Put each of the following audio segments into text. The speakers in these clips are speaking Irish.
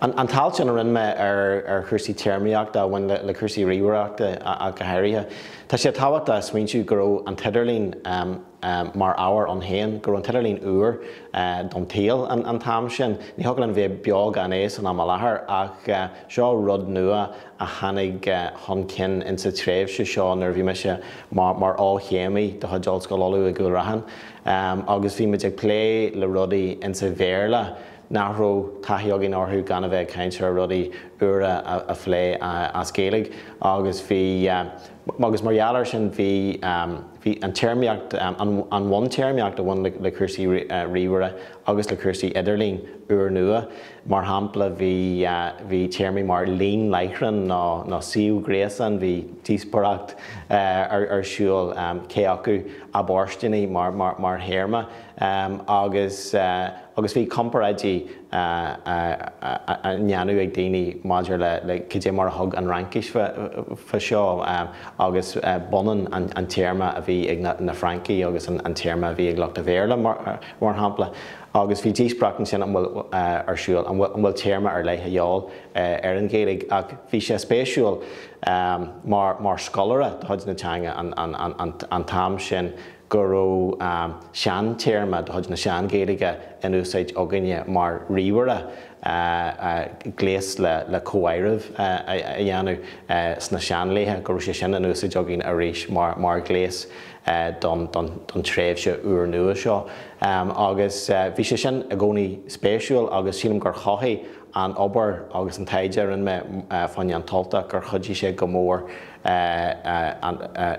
An t-alt sin a rinne mé ar chúrsaí téarmaíochta a bhain le cúrsaí ríomhaireachta ach go háirithe, tá sé tábhachtach smaointiú go raibh an t-idirlíon mar ábhar ann féin, go raibh an t-idirlíon úr don tsaol an t-am sin. Ní thiocfadh linn bheith beo gan é san am i láthair ach seo rud nua a tháinig chun cinn insa tréimhse seo nuair a bhí mise mar fhochéimí de chuid Ollscoil Uladh i gCúil Raithin agus bhí muid ag plé le rudaí insa Bhéarla nach raibh taithí againn orthu gan a bheith ag caint ar rudaí úra a phlé as Gaeilge agus bhí agus mar gheall air sin bhí bhí an téarmaíocht an bhuntéarmaíocht a bhain le cúrsaí ríomhaire agus le cúrsaí idirlín úrnua. Mar shampla bhí bhí téarmaí mar líonláithreán nó nó suíomh gréasáin, bhí díospóireacht ar ar siúl cé acu ab fhóirsteanaí mar mar mar théarma agus agus bhí comparáidí á ndéanamh ag daoine maidir le cad é mar a thug an Fhraincis fá seo agus b'ionann an téarma a bhí ag na Francaigh agus an téarma a bhí ag lucht an Bhéarla, mar shampla. Agus bhí díospóireacht ansin an bhfuil ar siúl, an bhfuil téarma ar leith a dhíobháil ar an Ghaeilge ach bhí sé spéisiúil mar scoláire de chuid na teanga an t-am sin go raibh seantéarma de chuid na Sean-Ghaeilge in úsáid againne mar ríomhaire, gléas le comháireamh a dhéanamh sna seanlaethe, go raibh sé sin in úsáid againn arís mar ghléas don tréimhse úrnua seo. Agus bhí sé sin i gcónaí spéisiúil agus sílim gur chothaigh an obair agus an taighde a rinne mé fá choinne An tUltach gur chuidigh sé go mór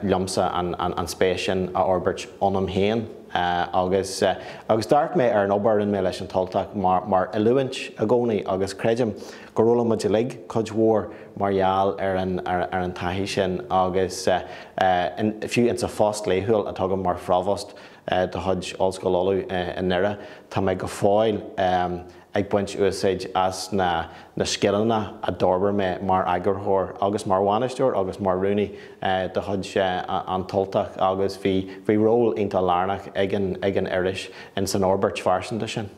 liomsa an spéis sin a fhorbairt ionam féin agus agus d'amharc mé ar an obair a rinne mé leis an tUltach mar mar oiliúint i gcónaí agus creidim gur fhoghlaim muid uilig cuid mhór mar gheall ar an ar an taithí sin agus fiú insa phost laethúil atá agam mar phrovóst de chuid Ollscoil Uladh i nDoire tá mé go fóill ag baint úsáid as na na scileanna a d'fhorbair mé mar eagarthóir agus mar bhainisteoir agus mar rúnaí de chuid An tUltach agus bhí bhí ról iontach lárnach ag an ag an iris in san fhorbairt phearsanta sin.